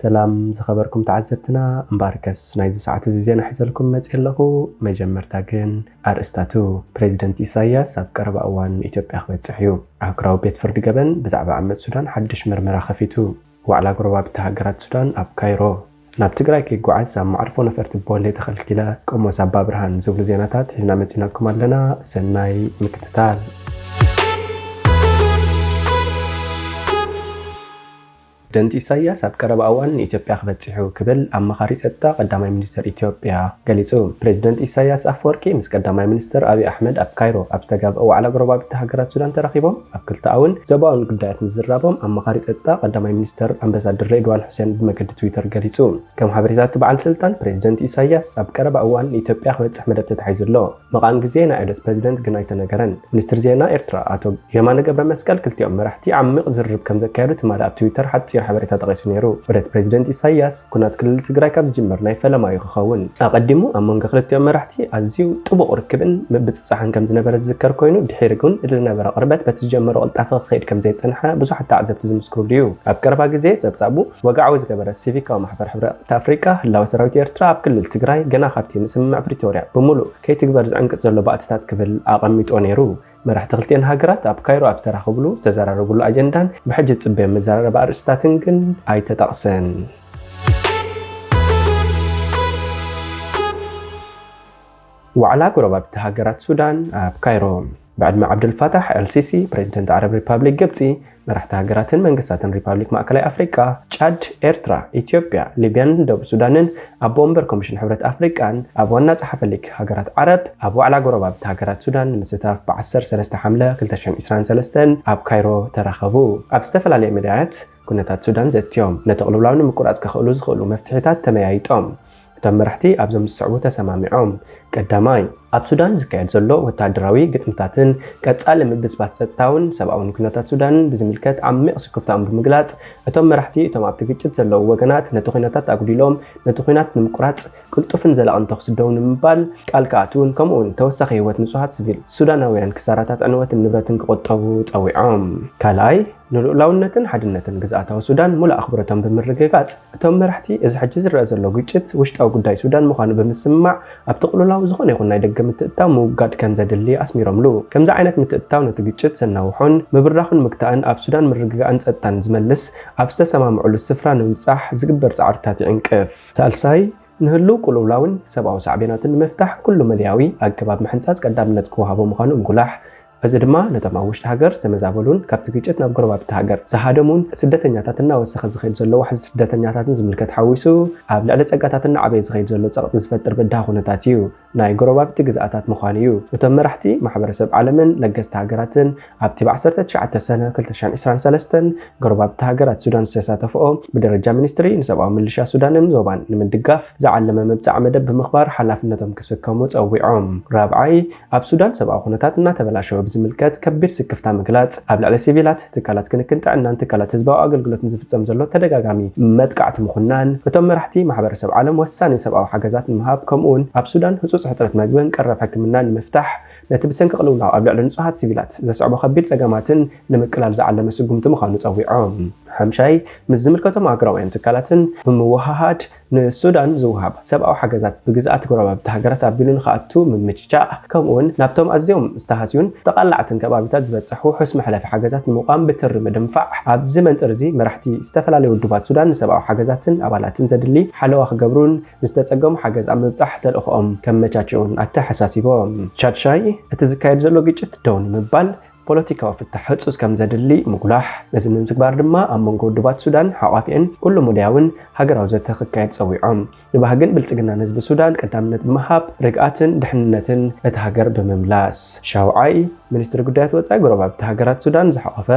ሰላም ዝኸበርኩም ተዓዘብትና፣ እምባርከስ ናይዚ ሰዓት እዚ ዜና ሒዘልኩም መጽእ ኣለኹ። መጀመርታ ግን ኣርእስታቱ። ፕሬዚደንት ኢሳያስ ኣብ ቀረባ እዋን ኢትዮጵያ ክበጽሕ እዩ። ኣህጉራዊ ቤት ፍርዲ ገበን ብዛዕባ ዓመጽ ሱዳን ሓድሽ ምርመራ ከፊቱ። ዋዕላ ጎረባብቲ ሃገራት ሱዳን ኣብ ካይሮ። ናብ ትግራይ ከይጓዓዝ ኣብ መዓርፎ ነፈርቲ ቦሌ ተኸልኪለ። ቆሞስ ኣባ ብርሃን ዝብሉ ዜናታት ሒዝና መጺናኩም ኣለና። ሰናይ ምክትታል። ፕሬዚደንት ኢሳያስ ኣብ ቀረባ እዋን ንኢትዮጵያ ክበጽሕ እዩ ክብል ኣማኻሪ ጸጥታ ቀዳማይ ሚኒስተር ኢትዮጵያ ገሊጹ። ፕሬዚደንት ኢሳያስ ኣፈወርቂ ምስ ቀዳማይ ሚኒስተር ኣብይ ኣሕመድ ኣብ ካይሮ ኣብ ዝተጋብአ ዋዕላ ጎረባብቲ ሃገራት ሱዳን ተራኺቦም ኣብ ክልተኣውን ዞባውን ጉዳያት ምዝራቦም ኣማኻሪ ጸጥታ ቀዳማይ ሚኒስተር ኣምባሳደር ሬድዋን ሑሴን ብመገዲ ትዊተር ገሊጹ። ከም ሓበሬታ እቲ በዓል ስልጣን፣ ፕሬዚደንት ኢሳያስ ኣብ ቀረባ እዋን ንኢትዮጵያ ክበጽሕ መደብ ተታሒዙ ኣሎ። መቓን ግዜ ናይ ዑደት ፕሬዚደንት ግን ኣይተነገረን። ሚኒስትር ዜና ኤርትራ ኣቶ የማነ ገብረ መስቀል ክልቲኦም መራሕቲ ዓሚቕ ዝርርብ ከም ዘካየዱ ትማሊ ኣብ ትዊተር ሓጺር ሓበሬታ ጠቒሱ ነይሩ። ዑደት ፕሬዚደንት ኢሳያስ፣ ኩናት ክልል ትግራይ ካብ ዝጅመር ናይ ፈለማዩ ክኸውን። ኣቐዲሙ ኣብ መንጎ ክልቲኦም መራሕቲ ኣዝዩ ጥቡቕ ርክብን ምብጽጻሕን ከም ዝነበረ ዝዝከር ኮይኑ፣ ድሒሩ ግን እቲ ዝነበረ ቅርበት በቲ ዝጀመሮ ቅልጣፈ ክኸይድ ከም ዘይጸንሐ ብዙሓት ተዓዘብቲ ዝምስክሩሉ እዩ። ኣብ ቀረባ ግዜ ጸብጻቡ ወግዓዊ ዝገበረ ሲቪካዊ ማሕበር ሕብረት ኣፍሪቃ፣ ህላወ ሰራዊት ኤርትራ ኣብ ክልል ትግራይ ገና ካብቲ ምስምማዕ ፕሪቶርያ ብምሉእ ከይትግበር ዝዕንቅጽ ዘሎ ባእትታት ክብል ኣቐሚጦ ነይሩ። መራሕቲ ክልቲኤን ሃገራት ኣብ ካይሮ ኣብ ዝተራኸብሉ ዝተዘራረብሉ ኣጀንዳን ብሕጂ ዝጽበዮም መዘራረቢ ኣርእስታትን ግን ኣይተጠቕሰን። ዋዕላ ጎረባብቲ ሃገራት ሱዳን ኣብ ካይሮ። ብዕድመ ዓብዱልፋታሕ ኤልሲሲ፣ ፕሬዚደንት ዓረብ ሪፓብሊክ ግብጺ፣ መራሕቲ ሃገራትን መንግስታትን ሪፓብሊክ ማእከላይ ኣፍሪቃ፣ ጫድ፣ ኤርትራ፣ ኢትዮጵያ፣ ሊብያን ደቡብ ሱዳንን ኣቦ ወንበር ኮሚሽን ሕብረት ኣፍሪቃን ኣብ ዋና ጸሓፊ ሊግ ሃገራት ዓረብ ኣብ ዋዕላ ጎረባብቲ ሃገራት ሱዳን ንምስታፍ ብ ዓሰርተ ሰለስተ ሓምለ ክልተ ሽሕን ዕስራን ሰለስተን ኣብ ካይሮ ተራኸቡ። ኣብ ዝተፈላለየ መዳያት ኩነታት ሱዳን ዘእትዮም ነቲ ቅልውላው ንምቁራጽ ከኽእሉ ዝኽእሉ መፍትሒታት ተመያይጦም። እቶም መራሕቲ ኣብዞም ዝስዕቡ ተሰማሚዖም። ቀዳማይ፣ ኣብ ሱዳን ዝካየድ ዘሎ ወተሃደራዊ ግጥምታትን ቀጻሊ ምብስባስ ጸጥታውን ሰብኣውን ኩነታት ሱዳንን ብዝምልከት ዓሚቕ ስክፍታኦም ብምግላጽ፣ እቶም መራሕቲ እቶም ኣብቲ ግጭት ዘለዉ ወገናት ነቲ ኩነታት ኣጉዲሎም ነቲ ኩናት ንምቁራጽ ቅልጡፍን ዘላቕን ተኹሲ ደው ንምባል ቃል ክኣትዉን ከምኡውን ተወሳኺ ህይወት ንጹሃት ሲቪል ሱዳናውያን ክሳራታት ዕንወትን ንብረትን ክቑጠቡ ጸዊዖም። ካልኣይ፣ ንልኡላውነትን ሓድነትን ግዝኣታዊ ሱዳን ሙሉእ ኣኽብሮቶም ብምርግጋጽ፣ እቶም መራሕቲ እዚ ሕጂ ዝረአ ዘሎ ግጭት ውሽጣዊ ጉዳይ ሱዳን ምዃኑ ብምስምማዕ፣ ኣብቲ ቅልውላው ዝኾነ ይኹን ናይ ደገ ምትእትታው ምውጋድ ከም ዘድሊ ኣስሚሮምሉ። ከምዚ ዓይነት ምትእትታው ነቲ ግጭት ዘናውሖን ምብራኹን ምግታእን ኣብ ሱዳን ምርግጋእን ጸጥታን ዝመልስ ኣብ ዝተሰማምዑሉ ስፍራ ንምብጻሕ ዝግበር ጻዕርታት ይዕንቅፍ። ሳልሳይ፣ ንህሉው ቅልውላውን ሰብኣዊ ሳዕቤናቱን ንምፍታሕ ኩሉ መዳያዊ ኣገባብ ምሕንጻጽ ቀዳምነት ክወሃቦ ምዃኑ ምጉላሕ፣ እዚ ድማ ነቶም ኣብ ውሽጢ ሃገር ዝተመዛበሉን ካብቲ ግጭት ናብ ጎረባብቲ ሃገር ዝሃደሙን ስደተኛታት እናወሰኸ ዝኸይድ ዘሎ ዋሕዚ ስደተኛታትን ዝምልከት ሓዊሱ ኣብ ልዕሊ ጸጋታት እናዓበየ ዝኸይድ ዘሎ ጸቕጢ ዝፈጥር በዳሂ ኩነታት እዩ። ናይ ጎረባብቲ ግዝኣታት ምዃኑ እዩ። እቶም መራሕቲ ማሕበረሰብ ዓለምን ለገስቲ ሃገራትን ኣብቲ ብ ዓሰርተ ትሽዓተ ሰነ ክልተ ሽሕን ዕስራን ሰለስተን ጎረባብቲ ሃገራት ሱዳን ዝተሳተፍኦ ብደረጃ ሚኒስትሪ ንሰብኣዊ ምልሻ ሱዳንን ዞባን ንምድጋፍ ዝዓለመ መብጽዓ መደብ ብምኽባር ሓላፍነቶም ክስከሙ ጸዊዖም። ራብዓይ፣ ኣብ ሱዳን ሰብኣዊ ኩነታት እናተበላሸወ ብዝምልከት ከቢድ ስክፍታ ምግላጽ፣ ኣብ ልዕሊ ሲቪላት፣ ትካላት ክንክን ጥዕናን ትካላት ህዝባዊ ኣገልግሎትን ዝፍጸም ዘሎ ተደጋጋሚ መጥቃዕቲ ምኹናን፣ እቶም መራሕቲ ማሕበረሰብ ዓለም ወሳኒ ሰብኣዊ ሓገዛት ንምሃብ፣ ከምኡውን ኣብ ሱዳን ህጹጽ ሕጽረት መግብን ቀረብ ሕክምናን ንምፍታሕ፣ ነቲ ብሰንኪ ቅልውላው ኣብ ልዕሊ ንጹሃት ሲቪላት ዘስዕቦ ከቢድ ጸገማትን ንምቅላል ዝዓለመ ስጉምቲ ምዃኑ ጸዊዖም። ሓምሻይ፣ ምስ ዝምልከቶም ሃገራውያን ትካላትን ብምውህሃድ ንሱዳን ዝወሃብ ሰብኣዊ ሓገዛት ብግዝኣት ጎረባብቲ ሃገራት ኣቢሉ ንኽኣቱ ምምችቻእ፣ ከምኡውን ናብቶም ኣዝዮም ዝተሃስዩን ተቓላዕትን ከባቢታት ዝበጽሕ ውሑስ መሕለፊ ሓገዛት ንምቋም ብትሪ ምድንፋዕ። ኣብዚ መንጽር እዚ መራሕቲ ዝተፈላለዩ ውድባት ሱዳን ንሰብኣዊ ሓገዛትን ኣባላትን ዘድሊ ሓለዋ ክገብሩን ንዝተጸገሙ ሓገዝ ኣብ ምብጻሕ ተልእኾኦም ከመቻችኡን ኣተሓሳሲቦም። ሻድሻይ፣ እቲ ዝካየድ ዘሎ ግጭት ደው ንምባል ፖለቲካዊ ፍታሕ ህጹጽ ከም ዘድሊ ምጉላሕ፣ ነዚ ንምትግባር ድማ ኣብ መንጎ ውድባት ሱዳን ሓቋፊአን ኩሉ መዳያውን ሃገራዊ ዘተ ክካየድ ጸዊዖም። ንባህግን ብልጽግናን ህዝቢ ሱዳን ቀዳምነት ብምሃብ፣ ርግኣትን ድሕንነትን እቲ ሃገር ብምምላስ። ሻውዓይ፣ ሚኒስትሪ ጉዳያት ወጻኢ ጎረባብቲ ሃገራት ሱዳን ዝሓቖፈ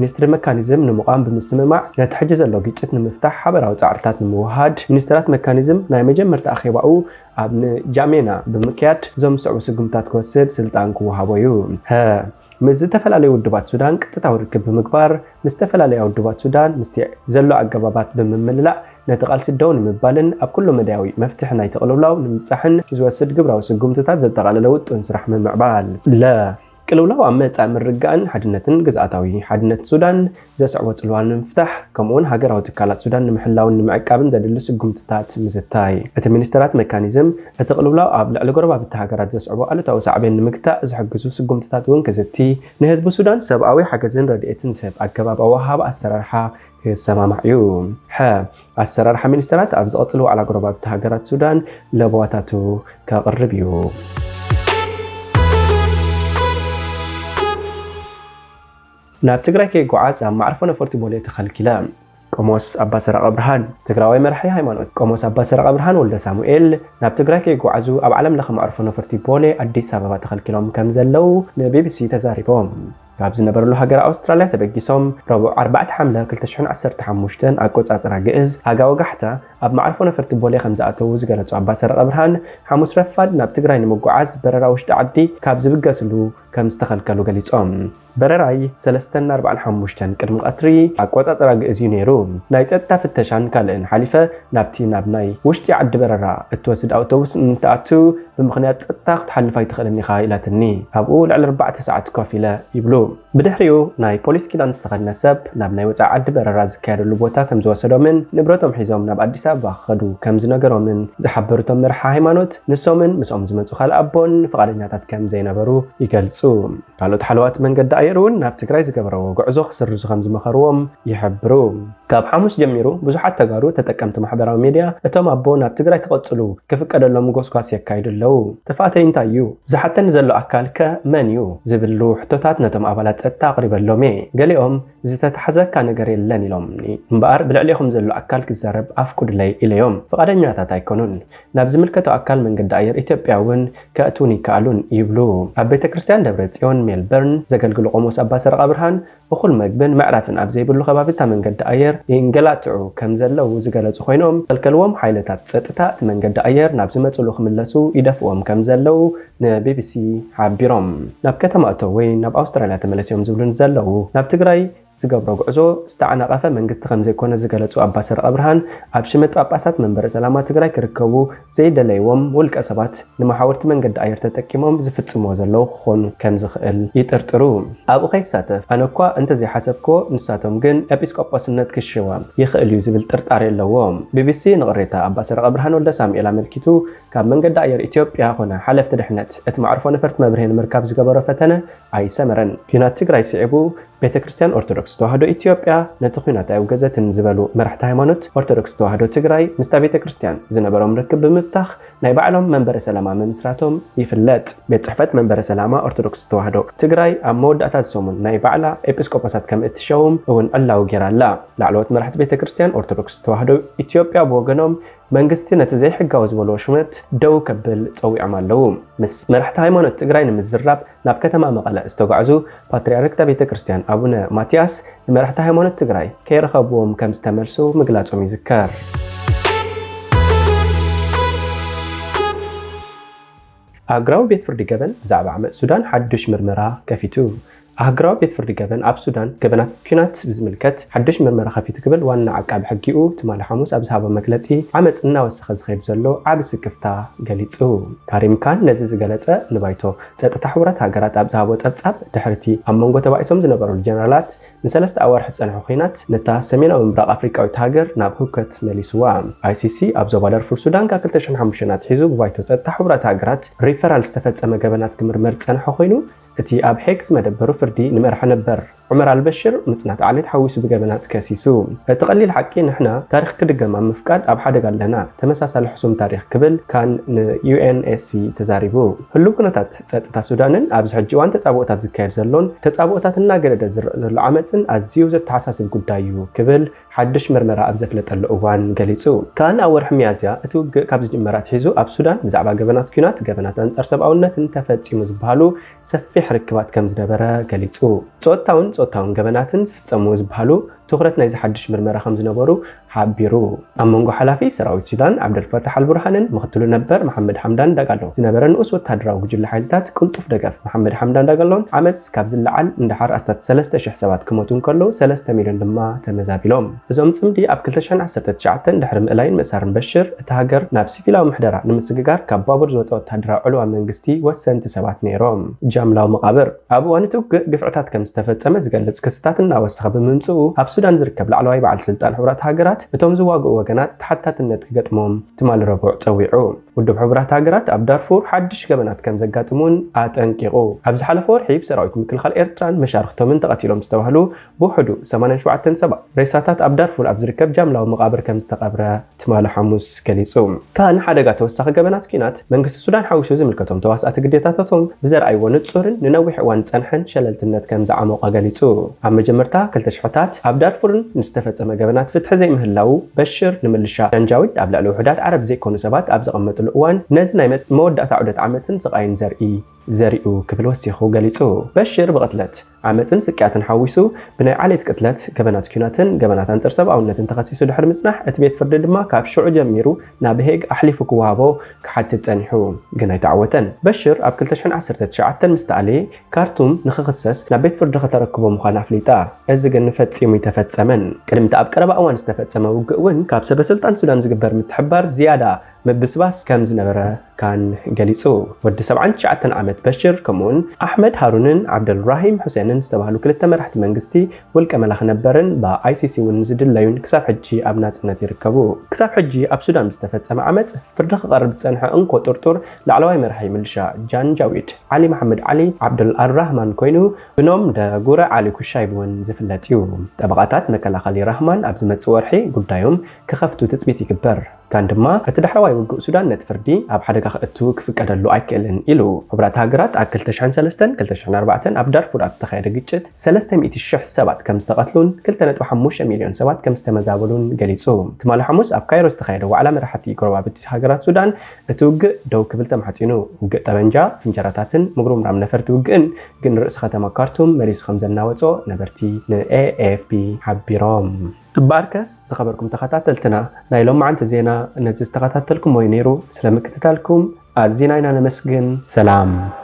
ሚኒስትሪ መካኒዝም ንምቋም ብምስምማዕ፣ ነቲ ሕጂ ዘሎ ግጭት ንምፍታሕ ሓበራዊ ጻዕርታት ንምውሃድ፣ ሚኒስትራት መካኒዝም ናይ መጀመርታ ኣኼባኡ ኣብ ንጃሜና ብምክያድ፣ እዞም ዝስዕቡ ስጉምታት ክወስድ ስልጣን ክወሃቦ እዩ። ሀ፣ ምስ ዝተፈላለዩ ውድባት ሱዳን ቀጥታዊ ርክብ ብምግባር፣ ምስ ዝተፈላለያ ውድባት ሱዳን ምስቲ ዘሎ ኣገባባት ብምምልላእ፣ ነቲ ቃልሲ ደው ንምባልን ኣብ ኩሉ መዳያዊ መፍትሒ ናይቲ ቅልውላው ንምብጻሕን ዝወስድ ግብራዊ ስጉምትታት ዘጠቓለለ ውጡን ስራሕ ምምዕባል። ለ፣ ቅልውላው ኣብ መጻኢ ምርግጋእን ሓድነትን ግዝኣታዊ ሓድነት ሱዳን ዘስዕቦ ጽልዋ ንምፍታሕ፣ ከምኡውን ሃገራዊ ትካላት ሱዳን ንምሕላውን ንምዕቃብን ዘድሊ ስጉምትታት ምዝታይ። እቲ ሚኒስተራት መካኒዝም፣ እቲ ቅልውላው ኣብ ልዕሊ ጎረባብቲ ሃገራት ዘስዕቦ ኣሉታዊ ሳዕቤን ንምግታእ ዝሕግዙ ስጉምትታት እውን ክዝቲ፣ ንህዝቢ ሱዳን ሰብኣዊ ሓገዝን ረድኤትን ዝህብ ኣገባብ ኣወሃሃባ ኣሰራርሓ ክሰማማዕ እዩ። ሓ፣ ኣሰራርሓ ሚኒስተራት ኣብ ዝቐጽል ዋዕላ ጎረባብቲ ሃገራት ሱዳን ለበዋታቱ ከቕርብ እዩ። ናብ ትግራይ ከይጓዓዝ ኣብ ማዕርፎ ነፈርቲ ቦሌ ተኸልኪለ። ቆሞስ ኣባ ሰረቐ ብርሃን። ትግራዋይ መራሒ ሃይማኖት ቆሞስ ኣባ ሰረቐ ብርሃን ወልደ ሳሙኤል ናብ ትግራይ ከይጓዓዙ ኣብ ዓለም ለኸ ማዕርፎ ነፈርቲ ቦሌ ኣዲስ ኣበባ ተኸልኪሎም ከም ዘለዉ ንቢቢሲ ተዛሪቦም። ካብ ዝነበርሉ ሃገር ኣውስትራልያ ተበጊሶም ረቡዕ ኣርባዕተ ሓምለ ክልተ ሽሕን ዓሰርተ ሓሙሽተን ኣቆጻጽራ ግእዝ ኣጋ ወጋሕታ ኣብ ማዕርፎ ነፈርቲ ቦሌ ከም ዝኣተዉ ዝገለጹ ኣባ ሰረቐ ብርሃን፣ ሓሙስ ረፋድ ናብ ትግራይ ንምጉዓዝ በረራ ውሽጢ ዓዲ ካብ ዝብገስሉ ከም ዝተኸልከሉ ገሊጾም። በረራይ ሰለስተን ኣርባዓን ሓሙሽተን ቅድሚ ቀትሪ ኣቆጻጽራ ግእዝ እዩ ነይሩ። ናይ ጸጥታ ፍተሻን ካልእን ሓሊፈ ናብቲ ናብ ናይ ውሽጢ ዓዲ በረራ እትወስድ ኣውቶቡስ እንትኣቱ ብምኽንያት ጸጥታ ክትሓልፍ ኣይትኽእልን ኢኻ ኢላትኒ። ኣብኡ ልዕሊ ኣርባዕተ ሰዓት ኮፍ ኢለ ይብሉ። ብድሕሪኡ ናይ ፖሊስ ኪዳን ዝተኸድነ ሰብ ናብ ናይ ወጻኢ ዓዲ በረራ ዝካየደሉ ቦታ ከም ዝወሰዶምን ንብረቶም ሒዞም ናብ ኣዲስ ኣበባ ክኸዱ ከም ዝነገሮምን ዝሓበሩ እቶም መራሒ ሃይማኖት፣ ንሶምን ምስኦም ዝመጹ ካልእ ኣቦን ፍቓደኛታት ከም ዘይነበሩ ይገልጹ። ካልኦት ሓለዋት መንገዲ ኣየር እውን ናብ ትግራይ ዝገበረዎ ጉዕዞ ክስርዙ ከም ዝመኸርዎም ይሕብሩ። ካብ ሓሙስ ጀሚሩ ብዙሓት ተጋሩ ተጠቀምቲ ማሕበራዊ ሚድያ እቶም ኣቦ ናብ ትግራይ ክቐጽሉ ክፍቀደሎም ጎስጓስ የካይዱ ኣለዉ። ጥፍኣተይ እንታይ እዩ? ዝሓተኒ ዘሎ ኣካል ከ መን እዩ? ዝብሉ ሕቶታት ነቶም ኣባላት ጸጥታ ኣቕሪበሎም እየ። ገሊኦም ዝተታሕዘካ ነገር የለን ኢሎምኒ እምበኣር ብልዕሌኹም ዘሎ ኣካል ክዛረብ ኣፍቁድለይ ኢለዮም። ፍቓደኛታት ኣይኮኑን። ናብ ዝምልከቶ ኣካል መንገዲ ኣየር ኢትዮጵያ እውን ከእትዉን ይከኣሉን ይብሉ። ኣብ ቤተ ክርስቲያን ደብረ ጽዮን ሜልበርን ዘገልግሉ ቆሞስ ኣባ ሰረቐ ብርሃን እኹል መግብን መዕረፍን ኣብ ዘይብሉ ከባቢ እታ መንገዲ ኣየር ይንገላትዑ ከም ዘለዉ ዝገለጹ ኮይኖም፣ ዝኸልከልዎም ሓይልታት ጸጥታ እቲ መንገዲ ኣየር ናብ ዝመጽሉ ክምለሱ ይደፍዎም ከም ዘለዉ ንቢቢሲ ሓቢሮም። ናብ ከተማ እቶ ወይ ናብ ኣውስትራልያ ተመለስዮም ዝብሉ ንዘለዉ፣ ናብ ትግራይ ዝገብሮ ጉዕዞ ዝተዓናቐፈ መንግስቲ ከም ዘይኮነ ዝገለጹ ኣባ ሰረቐ ብርሃን፣ ኣብ ሽመት ጳጳሳት መንበረ ሰላማ ትግራይ ክርከቡ ዘይደለይዎም ውልቀ ሰባት ንመሓውርቲ መንገዲ ኣየር ተጠቂሞም ዝፍጽምዎ ዘለዉ ክኾኑ ከም ዝኽእል ይጥርጥሩ። ኣብኡ ከይሳተፍ ኣነ እኳ እንተዘይሓሰብክዎ፣ ንሳቶም ግን ኤጲስቆጶስነት ክሽወም ይኽእል እዩ ዝብል ጥርጣሬ ኣለዎም። ቢቢሲ ንቕሬታ ኣባ ሰረቐ ብርሃን ወልደ ሳሙኤል ኣመልኪቱ፣ ካብ መንገዲ ኣየር ኢትዮጵያ ኾነ ሓለፍቲ ድሕነት እቲ መዕርፎ ነፈርቲ መብርሂ ንምርካብ ዝገበሮ ፈተነ ኣይሰመረን። ኲናት ትግራይ ስዒቡ፣ ቤተ ክርስቲያን ኦርቶዶክስ ተዋህዶ ኢትዮጵያ ነቲ ኲናት ኣየውገዘትን ዝበሉ መራሕቲ ሃይማኖት ኦርቶዶክስ ተዋህዶ ትግራይ፣ ምስታ ቤተ ክርስቲያን ዝነበሮም ርክብ ብምብታኽ ናይ ባዕሎም መንበረ ሰላማ ምምስራቶም ይፍለጥ። ቤት ጽሕፈት መንበረ ሰላማ ኦርቶዶክስ ተዋህዶ ትግራይ ኣብ መወዳእታ ሰሙን ናይ ባዕላ ኤጲስቆጶሳት ከም እትሸውም እውን ዕላዊ ጌራ ኣላ። ላዕለዎት መራሕቲ ቤተ ክርስቲያን ኦርቶዶክስ ተዋህዶ ኢትዮጵያ ብወገኖም፣ መንግስቲ ነቲ ዘይሕጋዊ ዝበልዎ ሹመት ደው ከብል ጸዊዖም ኣለዉ። ምስ መራሕቲ ሃይማኖት ትግራይ ንምዝራብ ናብ ከተማ መቐለ ዝተጓዕዙ ፓትርያርክ እታ ቤተ ክርስቲያን ኣቡነ ማትያስ፣ ንመራሕቲ ሃይማኖት ትግራይ ከይረኸብዎም ከም ዝተመልሱ ምግላጾም ይዝከር። ኣህጉራዊ ቤት ፍርዲ ገበን ብዛዕባ ዓመጽ ሱዳን ሓድሽ ምርመራ ከፊቱ። ኣህጉራዊ ቤት ፍርዲ ገበን ኣብ ሱዳን ገበናት ኲናት ብዝምልከት ሓድሽ ምርመራ ከፊቱ ክብል ዋና ዓቃቢ ሕጊኡ ትማሊ ሓሙስ ኣብ ዝሃቦ መግለጺ፣ ዓመጽ እናወሰኸ ዝኸይድ ዘሎ ዓቢ ስክፍታ ገሊጹ። ካሪም ካን ነዚ ዝገለጸ ንባይቶ ጸጥታ ሕቡራት ሃገራት ኣብ ዝሃቦ ጸብጻብ፣ ድሕሪቲ ኣብ መንጎ ተባኢሶም ዝነበሩ ጀነራላት ንሰለስተ ኣዋርሕ ዝጸንሐ ኲናት፣ ነታ ሰሜናዊ ምብራቕ ኣፍሪቃዊት ሃገር ናብ ህውከት መሊስዋ። ኣይሲሲ ኣብ ዞባ ዳርፉር ሱዳን ካብ ክልተ ሽሕን ሓሙሽተን ኣትሒዙ ብባይቶ ጸጥታ ሕቡራት ሃገራት ሪፈራል ዝተፈጸመ ገበናት ክምርመር ዝጸንሐ ኮይኑ፣ እቲ ኣብ ሄግ ዝመደበሩ ፍርዲ ንመርሐ ነበር ዑመር ኣልበሽር ምጽናት ዓሌት ሓዊሱ ብገበናት ከሲሱ። እቲ ቀሊል ሓቂ፣ ንሕና ታሪኽ ክድገም ኣብ ምፍቃድ ኣብ ሓደጋ ኣለና፣ ተመሳሳሊ ሕሱም ታሪኽ፣ ክብል ካን ንዩኤንኤስሲ ተዛሪቡ። ህሉው ኩነታት ጸጥታ ሱዳንን ኣብዚ ሕጂ እዋን ተጻብኦታት ዝካየድ ዘሎን ተጻብኦታት እናገደደ ዝረአ ዘሎ ዓመጽን ኣዝዩ ዘተሓሳስብ ጉዳይ እዩ ክብል ሓድሽ መርመራ ኣብ ዘፍለጠሉ እዋን ገሊጹ። ካን ኣብ ወርሒ ሚያዝያ እቲ ውግእ ካብ ዝጅመር ኣትሒዙ ኣብ ሱዳን ብዛዕባ ገበናት ኲናት፣ ገበናት ኣንጻር ሰብኣውነትን ተፈጺሙ ዝበሃሉ ሰፊሕ ርክባት ከም ዝነበረ ገሊጹ። ጾታውን ጾታውን ገበናትን ዝፍጸሙ ዝበሃሉ ትኹረት ናይዚ ሓድሽ ምርመራ ከም ዝነበሩ ሓቢሩ። ኣብ መንጎ ሓላፊ ሰራዊት ሱዳን ዓብደልፈታሕ ኣልቡርሃንን ምኽትሉ ነበር መሓመድ ሓምዳን ዳጋሎ ዝነበረ ንኡስ ወተሃደራዊ ጉጅለ ሓይልታት ቅልጡፍ ደገፍ መሓመድ ሓምዳን ዳጋሎን ዓመፅ ካብ ዝለዓል ንደሓር ኣስታት ሰለስተ ሽሕ ሰባት ክሞቱ እንከለዉ ሰለስተ ሚልዮን ድማ ተመዛቢሎም። እዞም ፅምዲ ኣብ ክልተ ሽሕን ዓሰርተ ትሽዓተን ድሕሪ ምእላይን ምእሳርን በሽር እታ ሃገር ናብ ሲቪላዊ ምሕደራ ንምስግጋር ካብ ባቡር ዝወፀ ወተሃደራዊ ዕልዋ መንግስቲ ወሰንቲ ሰባት ነይሮም። ጃምላዊ መቓብር ኣብ እዋን እቲ ውግእ ግፍዕታት ከም ዝተፈጸመ ዝገልጽ ክስታት እናወሰኸ ብምምጽኡ፣ ኣብ ሱዳን ዝርከብ ላዕለዋይ በዓል ስልጣን ሕቡራት ሃገራት እቶም ዝዋግኡ ወገናት ተሓታትነት ክገጥሞም ትማሊ ረቡዕ ጸዊዑ። ውድብ ሕቡራት ሃገራት ኣብ ዳርፉር ሓድሽ ገበናት ከም ዘጋጥም እውን ኣጠንቂቑ። ኣብ ዝሓለፈ ወርሒ ብሰራዊት ምክልኻል ኤርትራን መሻርኽቶምን ተቐቲሎም ዝተባህሉ ብውሕዱ ሰማንያን ሸውዓተን ሰባት ሬሳታት ኣብ ዳርፉር ኣብ ዝርከብ ጃምላዊ መቓብር ከም ዝተቐብረ ትማሊ ሓሙስ ገሊጹ። ካን ሓደጋ ተወሳኺ ገበናት ኲናት መንግስቲ ሱዳን ሓዊሱ ዝምልከቶም ተዋስኣቲ ግዴታታቶም ብዘርኣይዎ ንጹርን ንነዊሕ እዋን ዝጸንሐን ሸለልትነት ከም ዝዓሞቐ ገሊጹ። ኣብ መጀመርታ ክልተ ሽሕታት ኣብ ዳርፉርን ንዝተፈጸመ ገበናት ፍትሒ ዘይምህላዉ በሽር ንምልሻ ጃንጃዊድ ኣብ ልዕሊ ውሑዳት ዓረብ ዘይኮኑ ሰባት ኣብ ዘቐመጥሉ እዋን ነዚ ናይ መ- መወዳእታ ዑደት ዓመጽን ስቓይን ዘርኢ ዘሪኡ ክብል ወሲኹ ገሊጹ። በሽር ብቕትለት ዓመጽን ስቅያትን ሓዊሱ ብናይ ዓሌት ቅትለት፣ ገበናት ኲናትን ገበናት ኣንጻር ሰብኣውነትን ተኸሲሱ ድሕሪ ምጽናሕ፣ እቲ ቤት ፍርዲ ድማ ካብ ሽዑ ጀሚሩ ናብ ሄግ ኣሕሊፉ ክወሃቦ ክሓትት ጸኒሑ፣ ግን ኣይተዓወተን። በሽር ኣብ ክልተ ሽሕን ዓሰርተ ትሽዓተን ምስ ተኣልየ፣ ካርቱም ንኽኽሰስ ናብ ቤት ፍርዲ ከተረክቦ ምዃና ኣፍሊጣ። እዚ ግን ፈጺሙ ኣይተፈጸመን። ቅድሚ እቲ ኣብ ቀረባ እዋን ዝተፈጸመ ውግእ እውን ካብ ሰበ ስልጣን ሱዳን ዝግበር ምትሕብባር ዝያዳ ምብስባስ ከም ዝነበረ ካን ገሊጹ። ወዲ ሰብዓን ትሽዓተን ዓመት በሽር ከምኡውን ኣሕመድ ሃሩንን ዓብደልራሂም ሑሴንን ዝተባህሉ ክልተ መራሕቲ መንግስቲ ውልቀ መላኺ ነበርን ብኣይሲሲ እውን ዝድለዩን ክሳብ ሕጂ ኣብ ናጽነት ይርከቡ። ክሳብ ሕጂ ኣብ ሱዳን ብዝተፈጸመ ዓመጽ ፍርዲ ክቐርብ ዝጸንሐ እንኮ ጥርጡር ላዕለዋይ መራሒ ምልሻ ጃንጃዊድ ዓሊ መሓመድ ዓሊ ዓብደል ኣራህማን ኮይኑ ብኖም ደጉረ ዓሊ ኩሻይብ እውን ዝፍለጥ እዩ። ጠበቓታት መከላኸሊ ራህማን ኣብ ዝመጽእ ወርሒ ጉዳዮም ክኸፍቱ ትጽቢት ይግበር። ካን ድማ እቲ ዳሕረዋይ ውግእ ሱዳን ነቲ ፍርዲ ኣብ ሓደጋ ከእቱ ክፍቀደሉ ኣይክእልን ኢሉ። ሕቡራት ሃገራት ኣብ ክልተ ሽሕን ሰለስተን ክልተ ሽሕን ኣርባዕተን ኣብ ዳርፉር ኣብ ዝተኻየደ ግጭት ሰለስተ ሚእቲ ሽሕ ሰባት ከም ዝተቐትሉን ክልተ ነጥቢ ሓሙሽተ ሚልዮን ሰባት ከም ዝተመዛበሉን ገሊጹ። ትማሊ ሓሙስ ኣብ ካይሮ ዝተኻየደ ዋዕላ መራሕቲ ጎረባብቲ ሃገራት ሱዳን እቲ ውግእ ደው ክብል ተማሕጺኑ። ውግእ ጠበንጃ፣ ፍንጀራታትን ምጉርምራም ነፈርቲ ውግእን ግን ርእሲ ከተማ ካርቱም መሊሱ ከም ዘናወጾ ነበርቲ ንኤኤፍፒ ሓቢሮም። እምበኣርከስ ዝኸበርኩም ተኸታተልትና ናይ ሎማዓንቲ ዜና ነዚ ዝተኸታተልኩሞ እዩ ነይሩ። ስለ ምክትታልኩም ኣዚና ኢና ነመስግን። ሰላም።